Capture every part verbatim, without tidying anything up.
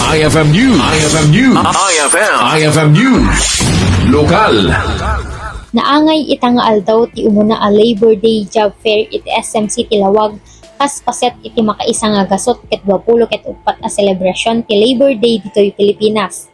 I F M News. I F M News. I F M. I F M News. Lokal. Naangay ita nga aldaw ti umuna a Labor Day Job Fair iti S M City Laoag, kas paset iti makaisa nga gasut ket duapulo ket uppat a selebrasyon ti Labor Day ditoy Pilipinas.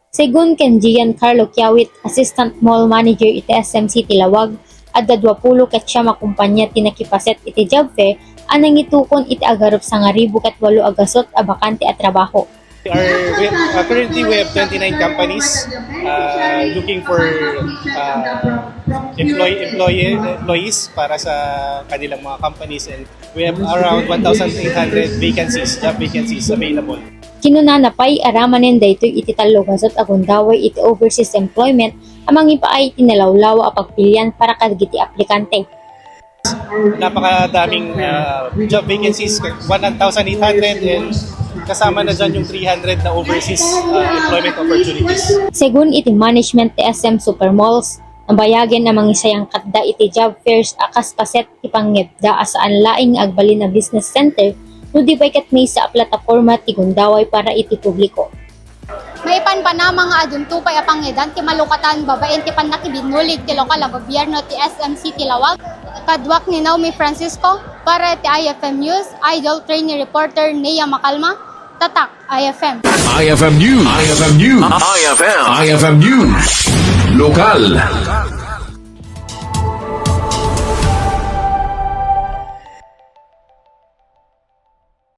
Segun ken Giancarlo Kiawit, Assistant Mall Manager iti S M City Laoag, adda duapulo ket siam a kumpanya ti nakipaset iti job fair a nangitukon iti agarup sangaribu ket walo a gasut a bakante a trabaho. Our, we, uh, currently, we have twenty-nine companies uh, looking for uh, employee, employee, employees para sa kanilang mga companies, and we have around one thousand eight hundred vacancies, job vacancies available. Kinunana pay, aramanen daytoy iti tallo gasut a gundaway iti overseas employment a mangipaay ti nalawlawa a pagpilian para kadagiti aplikante. Napakadaming uh, job vacancies, one thousand eight hundred, and kasama na dyan yung three hundred na overseas uh, employment opportunities. Segun iti management ti S M Supermalls, nabayagen a mangisayangkatda iti job fairs a kas paset ti pangngebda a saan laeng nga agbalin a business center no di pay ket maysa a plataporma ti gundaway para iti publiko. Maipanpanama nga adunto pay a pangngedan ti malukatan babaen ti pannakibinnulig ti lokal a gobierno ti S M City Laoag. Kaduak ni Naomi Francisco para ti I F M News, Idol Trainee Reporter Nea Macalma, Tatak I F M. I F M News. I F M News. I F M. I F M News. Lokal.